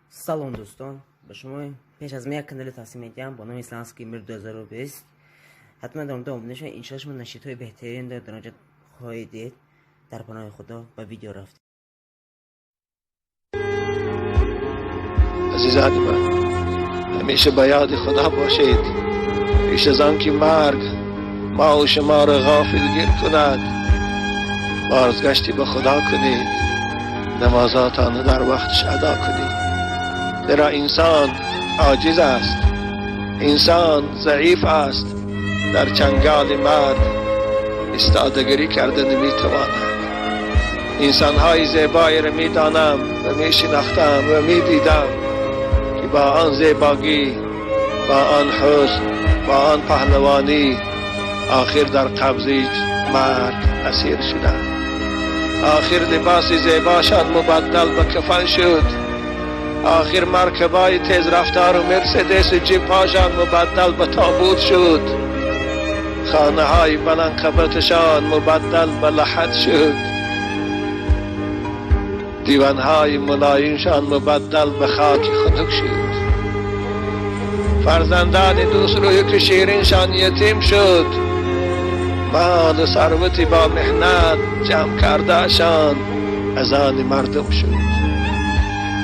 Салом, дӯстон, ба шумо пеш аз як канали тавсия медиҳам бо номи Исламский мир 2020. Ҳатман дар омада обуна шавед. Иншоалло, шумо нашидҳои беҳтарин дар онҷо хоҳед дид. Дар паноҳи Худо, ба видео рафт. Азизони ман, ҳамеша ба ёди Худо бошед. Пеш аз он ки марг мо ва шуморо ғофилгир кунад, бозгашти ба Худо кунед, намозотонро дар вақташ адо кунед, зеро инсон оҷиз аст, инсон заиф аст, дар чанголи марг истодагирӣ карда наметавонад. Инсонҳои зебоеро медонам ва мешинохтам ва медидам, ки бо он зебогӣ, бо он ҳусн, бо он паҳлавонӣ охир дар қабзи марг асир шуданд. Охир либоси зебошон мубаддал ба кафан шуд. Охир маркабаи тезрафтору Мерседесу ҷипҳошон мубаддал ба тобут шуд. Хонаҳои баландқабаташон мубаддал ба лаҳад шуд. Диванҳои мулоимшон мубаддал ба хоки хунук шуд. Фарзандони дӯстрӯю ки шириншон ятим шуд. Молу сарвати бо меҳнат ҷамъ кардаашон аз они мардум шуд.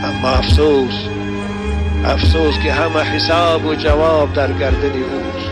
Аммо афсӯс, афсӯс, ки ҳама ҳисобу ҷавоб дар гардани ӯст.